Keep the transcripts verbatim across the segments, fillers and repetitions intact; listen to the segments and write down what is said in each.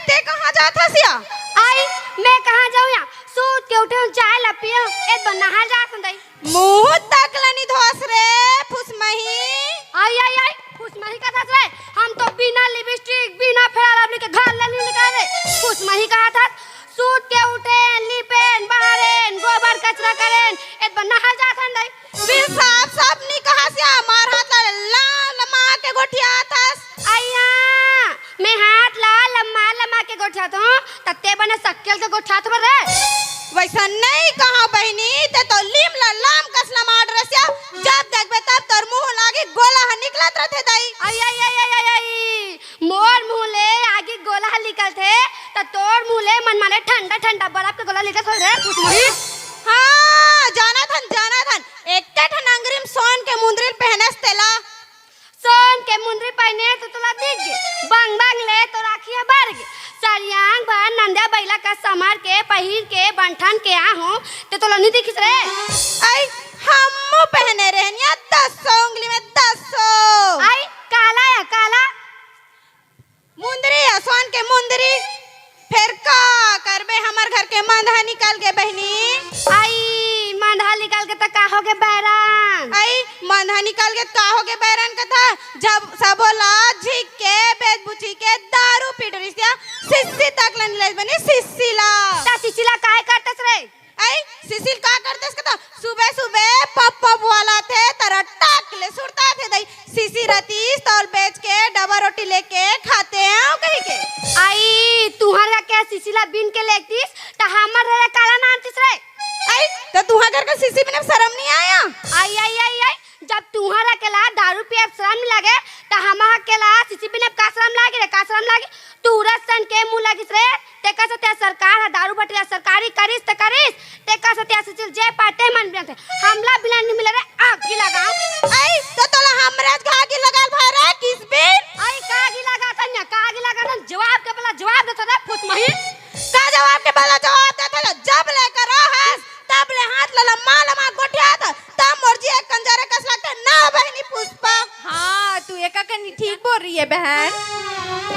ते कहाँ जात हस या? आई, मैं कहाँ जाऊँ या? सूत के उठे हूँ, चाय ला पिए हूँ, एत बर नहाए जात हूँ दाई। मुँह तक ला नी धोस रे, फुसमही। आई, आई, आई, फुसमही कथस रे? हम तो बिना लिपस्टिक, बिना फेयर लवली के घर ले नी निकले रे। फुसमही कथस, सूत के उठेन, लिपेन, बहारेन, गोबर कचरा करेन, एत बर नहाए जात हन दाई। फिर साफ साफ नी कहस या, मार हाथ ला लम्मा लम्मा के गोठियाथस। अइया, मैं हाथ ला लम्मा लम्मा के गोठियात हूँ, त ते बने सक्केल के गोठियात हस रे। वैसा नहीं कहा बहिनी, ते तो लीम ला लाम कस लमाड़ रस या, जब देखबे तब तोर मुँह लागी गोला ह निकलत रथे दाई। आई, आई, आई, आई, आई, आई। मोर मुँह ले आगी गोला ह निकलथे, त तोर मुँह ले मनमाने ठंडा ठंडा बरफ के गोला निकलत होही रे, फुसमही। हाँ, जानत हन, जानत हन। एक्के ठन अंगरी म सोन के मुंदरी ल पहनस तेला। सोन के मुंदरी पहने त तोला दिख गे, बंग बंग ले तोर आँखी ह बर गे। सरियांग भर नंदिया बइला कस समर के पहिर के बन ठन के आ हूँ, ते तोला नी दिखिस रे। आई, हमू पहने रहेन या दसो उंगली में दसो। आई, काला या काला। मुंदरी या सोन के मुंदरी। फेर का करबे, हमर घर के मंदहा निकल गे बहिनी। आई, मंदहा निकल गे त का होगे बैरन? आई, मंदहा निकल गे त का होगे बैरन कथा? जब सबो ला झिक के, बेच बुची के दारू पी डरिस या, सिस्सी तक ला नी लेस बहिनी, सिस्सी ला। त सिस्सी ला काय करतस रे? आई, सिस्सी ल का करतेस कथा? सुबह सुबह पप पप वाला थे, तरा टाक ले सुरता थे दाई। सिस्सी रतिस, तौल बेच के डबा रोटी लेके खाते हैं कही के। आई, तुहर घर के सिस्सी ला बीन के लेगतिस, त हमर घर काला नानतिस रे? आई, त तुहर घर के सिस्सी बीने म सरम नी आय? आई, आई, आई, आई, जब तुहर अकेला दारू पिए म सरम नी लागे, त हमर अकेला सिस्सी बीने म का सरम लागे रे, का सरम लागे? टूरस सन के मुँह लगिस रे, तेकर सेती सरकार ह दारू भट्टी ला सरकारी करिस त करिस, तेकर सेती सिस्सी ल जे पाय ते मन बीनथे। हमला बीना नी मिले रे, आगी लगाओ। आई, त तोला हमरे ज आगी लगाल भाय रे, किस बीन? आई, का आगी लगाथन या, का आगी लगाथन? जवाब के बदला जवाब देथस रे, फुसमही। का जवाब के बदला जवाब देथस रे? जब ले करो हस, तब ले हाथ ला लम्मा लम्मा गोठियाथस। त मोर जी एक कंजरे कस लगथे ना बहिनी पुष्पा। हाँ, तू एका कनी ठीक बोल रही है बहन।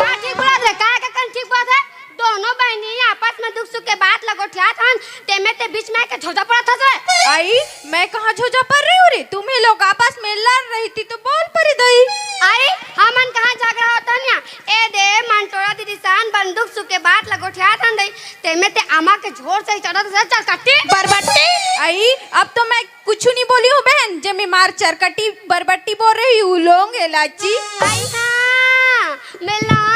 का ठीक बोलत रे? का एका कनी ठीक बोलत रे? दोनों बहिनी आपस में दुख सुख के बात ल गोठियात हन, तेमे ते बीच में आके झोझा पड़त हस रे। आई, मैं कहाँ झोझा पड़ रही हूँ रे? तुम ही लोग आपस में लड़ रही थी तो बोल परी दई। आई, हमन कहाँ झगड़ा होत हन या? ए दे, मंटोरा दीदी सन बन दुख सुख के बात ल गोठियात हन दई। तेमे ते आमा के झोर से ही चढ़त हस, चल कट्टी। बरबट्टी। आई, अब तो मैं कुछु नहीं बोली हूँ बहन, जे मैं मार चरकटी बरबट्टी बोल रही हूँ, लौंग इलायची। आई हाँ, मैं लौंग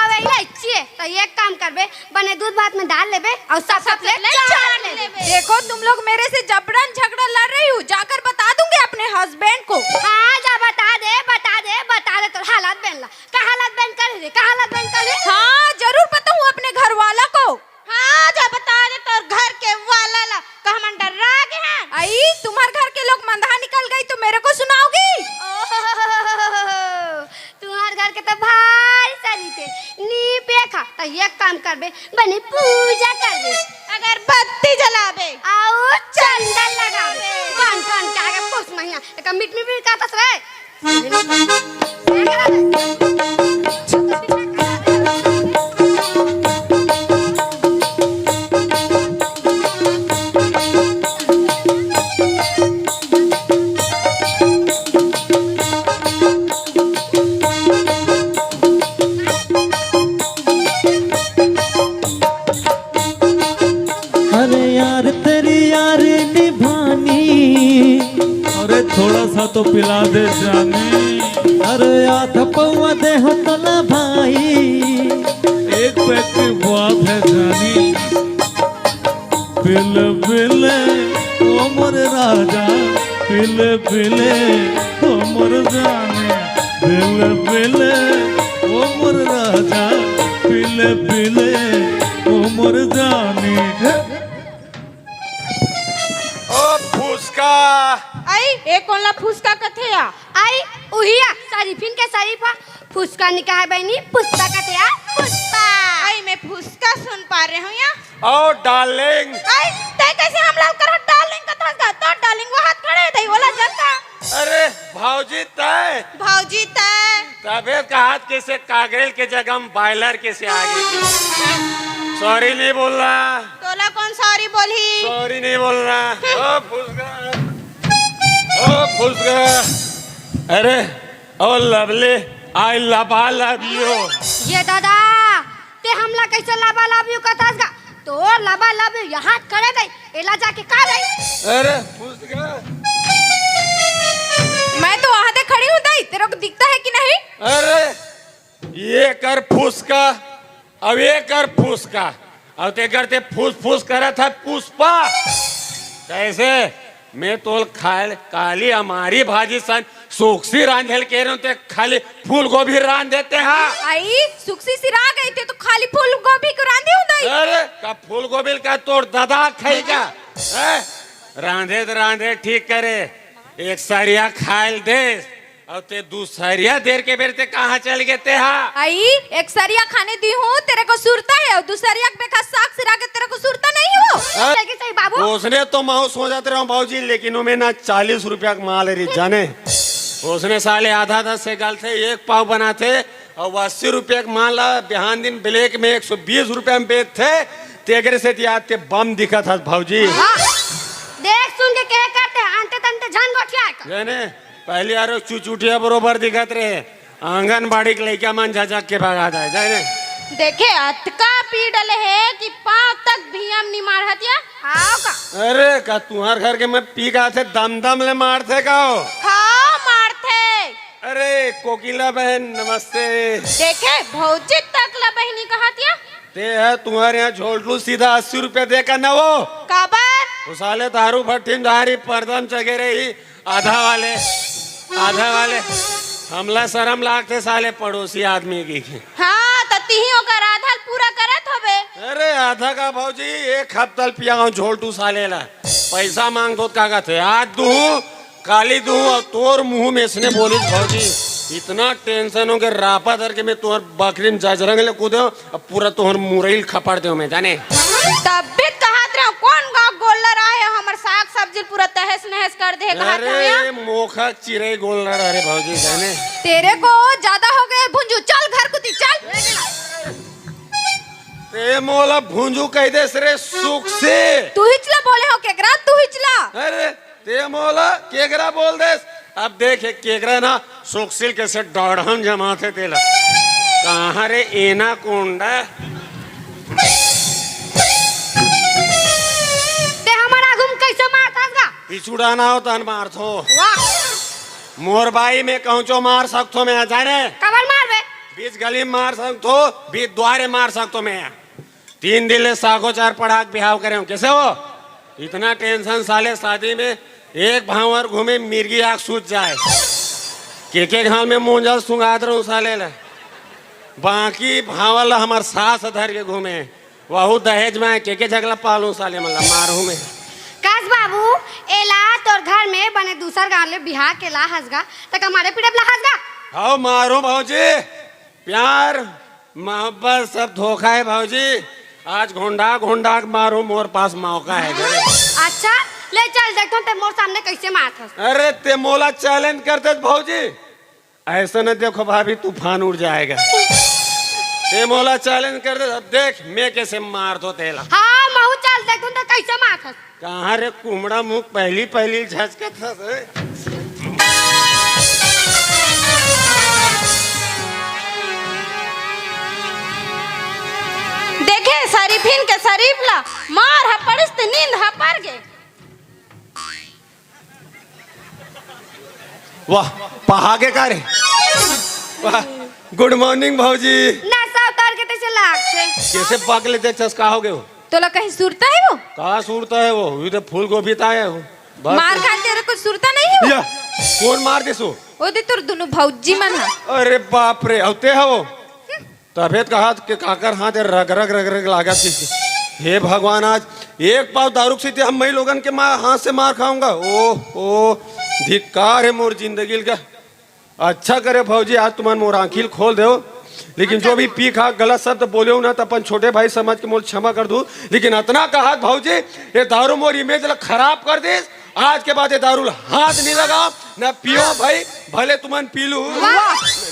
अउ इलायची है। त एक काम करबे, बने दूध भात में डाल लेबे अउ सब सब ले चाट लेबे। देखो तुम लोग मेरे से जबरन झगड़ा लड़ रही हो, जाकर बता दूंगी अपने हस्बैंड को। हाँ, जा बता दे, बता दे, बता दे तोर हालत बहन ला। का हालत बहन कर रे, का हालत बहन कर रे? हाँ, जरूर बताऊँ अपने घर वाला को। हाँ, जा बता दे तोर घर के वाला ला, का हमन डर्रा गे हन? आई, तुम्हार घर के लोग मंदहा निकल गई तो मेरे को सुनाओगी? ओहो, तुम्हार घर के तो भारी शरीफ हे, नी पिए खा, त एक काम करबे, बने पूजा करबे। अगरबत्ती जलाबे। अउ चंदन लगाबे। बन ठन के आगे पुस महीना, एका मिट मिट मिट कहतस रे। अरे यार तेरी यार निभानी। अरे थोड़ा सा तो पिला दे जानी। अरे आधा पौवा दे हो तो ना भाई। एक पैक की बात है जानी। पिले पिले ओ मोर राजा, पिले पिले ओ मोर जानी, पिले पिले ओ मोर राजा, पिले पिले ओ मोर जानी। ओ फुसका। आई, ए कोन ला फुसका कथे या? आई, उही या, शरीफिन के शरीफ हा। फुसका नी कहे बहिनी, पुष्पा कथे या, पुष्पा। आई, मैं फुसका सुन पा रहे हूँ या। ओ डार्लिंग। आई, तै कैसे हमला करा डार्लिंग कथस गा? तो डार्लिंग वो हाथ खड़े दई, ओला जनता। अरे भौजी तै। भौजी तै। तबे कहत कइसे कागरेल के जगह में बॉयलर कइसे आ गे। सॉरी नहीं बोलना। तोला कौन सॉरी बोलही? सॉरी नहीं बोलना। ओ फुसका, ओ फुसका। अरे, ओ लवली, आई लबा लव यू। ये दादा, ते हमला कइसे लबा लव यू कथस गा? तोर लबा लव यू यहाँ करे दई, एला जाके का दई? अरे फुसका। मैं तो वहां दे खड़ी हूँ दई, तेरे को दिखता है कि नहीं? अरे ये कर फुसका, अब ये कर फुसका, अब ते करते फुस फुस करत है पुष्पा। कैसे? मैं तोल खाल काली हमारी भाजी सन सुक्सी रांधेल के रहूं, ते खाली फूल गोभी रांध देते हा। आई, सुक्सी सिरा गई, ते तो खाली फूल गोभी को रांधी हूँ दई। अरे का फूल गोभी का तोर दादा खाई का? हैं? रांधे तो रांधे ठीक करे, एक सरिया खायल दे, अउ ते दूसरिया देर के बेर ते कहाँ चल गे ते हा? आई, एक सरिया खाने दी हूँ, तेरे को सुरता है, और दूसरिया के बेखा साग सिरा के तेरे को सुरता नहीं हो? हाँ? सही सही बाबू। ओसने तो महूँ सोचत रहूं बाबूजी, लेकिन ओमे ना चालीस रुपया के माल रही जाने। ओसने साले आधा आधा से गलथे, एक पाव बनाथे, अउ अस्सी रुपया के माल ला बिहान दिन ब्लैक में एक सौ बीस रुपया में बेचथे, तेकरे सेती आज ते बम दिखत हस भौजी। हाँ, देख सुन के कहे करते, अंते तंते झन गोठिया का। जाने, पहली आरो चुचुटिया बरोबर दिखत रहे, आंगनबाड़ी के लइका मन झझक के भगा जाए, जाने। देखे, अतका पी डले हे कि पाँव तक भियम नी मारहत या। हाव का? अरे, का तुंहर घर के मैं पी का आथे, दम दम ले मारथे का हो? हाँ, मारथे। अरे, कोकिला बहन, नमस्ते। देखे, भौजी तक ला बहिनी कहत या। ते ह तुंहर यहाँ झोलटू सीधा अस्सी रुपया दे का न वो? काबर? वो साले दारू भट्ठी में धारी पर्दा में चघे रही, आधा वाले, आधा वाले। हमला शरम लागथे साले पड़ोसी आदमी की। हाँ, त तिही ओकर आधा ल पूरा करत होबे। अरे आधा का भौजी, एक हफ्ता ल पियाओ झोलटू साले ला। पैसा मांगथों त का कथे, आज दूहूं, काली दूहूं, अउ तोर मुंह में इसने बोलिस भौजी। इतना टेंशन हो के रापा धर के मैं तोहर बकरी में जजरंग ले कूदे हूँ, अब पूरा तोहर मुरई ल खपड़ देहूँ मैं, जाने। तब भी कहत रहे, कौन गाँव गोल्लर आए हो, हमर साग सब्जी पूरा तहस नहस कर दे, कहत रहे अरे, यहाँ। मोखा चिरई गोल्लर, अरे भौजी, जाने। तेरे को ज्यादा हो गए भुंजू, चल घर कुती, चल। ते मोला भुंजू कह दे रे सुक्सी। तू हिचला बोले हो केकरा, तू हिचला। अरे, ते मोला केकरा बोल देस? अब देख, ये केकरा ना सुक्सी ल कइसे डाढ़न जमाथे तेला। कहाँ रे एनाकोंडा? ते हमर आगू म कइसे मारथस गा? पिछुड़ा ना हो तहन मारथों। वाह। मोर बाई में कहूँचो मार सकथों मैं, जाने? काबर मारबे? बीच गली में मार सकथों, बीच द्वारे मार सकथों मैं। तीन दिन ले साखोचार पढ़ा के बिहाव करे हूँ। कइसे हो? इतना टेंशन साले, शादी में एक भांवर घूमे, मिर्गी आँख सूझ जाए। के के घाल में मोंजा सुंगात रहूं साले ला। बाकी भांवर ला हमर सास धर के घूमे, वहू दहेज में आए, के के झगला पालूं साले मन ला, मारहूं मैं। कस बाबू, एला तोर घर में बने दूसर गांव ले बिहाव के ला हस गा, त का मारे पीटे ला हस गा? हाव मारहूं भौजी, प्यार मोहब्बत सब धोखा है भौजी। आज घोंडा घोंडा के मारहूं, मोर पास मौका है घरे। अच्छा, ले चल देखथों, ते मोर सामने कइसे मारथस। अरे ते मोला चैलेंज कर देस भौजी, ऐसा न देखो भाभी, तूफान उड़ जाएगा। ते मोला चैलेंज कर देस, अब देख मैं कइसे मारथों तेला। हाँ, महूँ चल देखथों ते कइसे मारथस। कहाँ रे कुमड़ा मुख, पहली पहली झचकत हस, हैं? देखे शरीफिन के शरीफ ला, मार ह पड़िस ते नींद ह पर गे। वाह, पहा गे का रे? वाह, गुड मॉर्निंग भौजी। नशा उतार के तइसे लागथे। कइसे बगले देखथस, का हो गे हो? तोला कहीं सुरता है वो? का सुरता है वो? ये तो फूल गोभी ताय है वो। बस। मार खाते तेरे को सुरता नहीं है वो? या, कौन मार देस वो? ओ दे तोर दोनों भौजी मन हा। अरे बाप रे, अउ ते हा वो। तभे त कहत के काकर हाथ रग रग रग रग लागत हे। हे भगवान, आज एक पाव दारू के सेती हम मई लोगन के मार, हाथ से मार खाऊंगा। ओह, ओह, धिक्कार हे मोर जिंदगी ल का। अच्छा करे भौजी, आज तुमन मोर आँखी ल खोल देव। लेकिन जो भी पी खा गलत शब्द बोले हो ना, त अपन छोटे भाई समझ के मोल क्षमा कर दू। लेकिन अतना कहत भौजी, ये दारू मोर इमेज ल खराब कर दिस। आज के बाद ये दारू ल हाथ नहीं लगाओ, ना पियो भाई, भले तुमन पी लू। नहीं,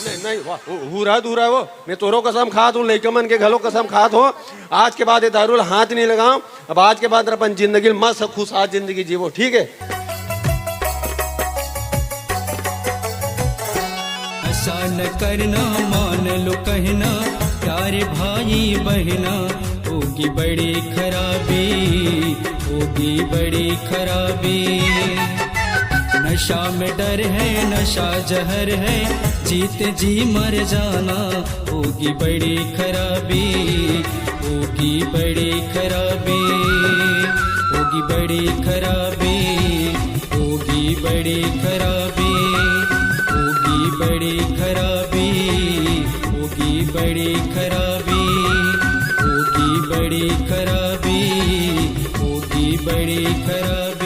नहीं, नहीं, वाह, हु-, हुरा दुरा वो। मैं तोरो कसम खात हूँ, लइका मन के घलो कसम खात हूँ। आज के बाद ये दारू ला हाथ नहीं लगाऊं। अब आज के बाद अपन जिंदगी ल मस्त खुशहाल जिंदगी जीवो, ठीक है? नशा न करना, मान लो कहना, प्यारे भाई बहना, होगी बड़ी खराबी, होगी बड़ी खराबी। नशा में डर है, नशा जहर है, जीते जी मर जाना, होगी बड़ी खराबी, होगी बड़ी खराबी, होगी बड़ी खराबी, होगी बड़ी खराबी, होगी बड़ी खराबी, होगी बड़ी खराबी, होगी बड़ी खराबी, होगी बड़ी खराबी।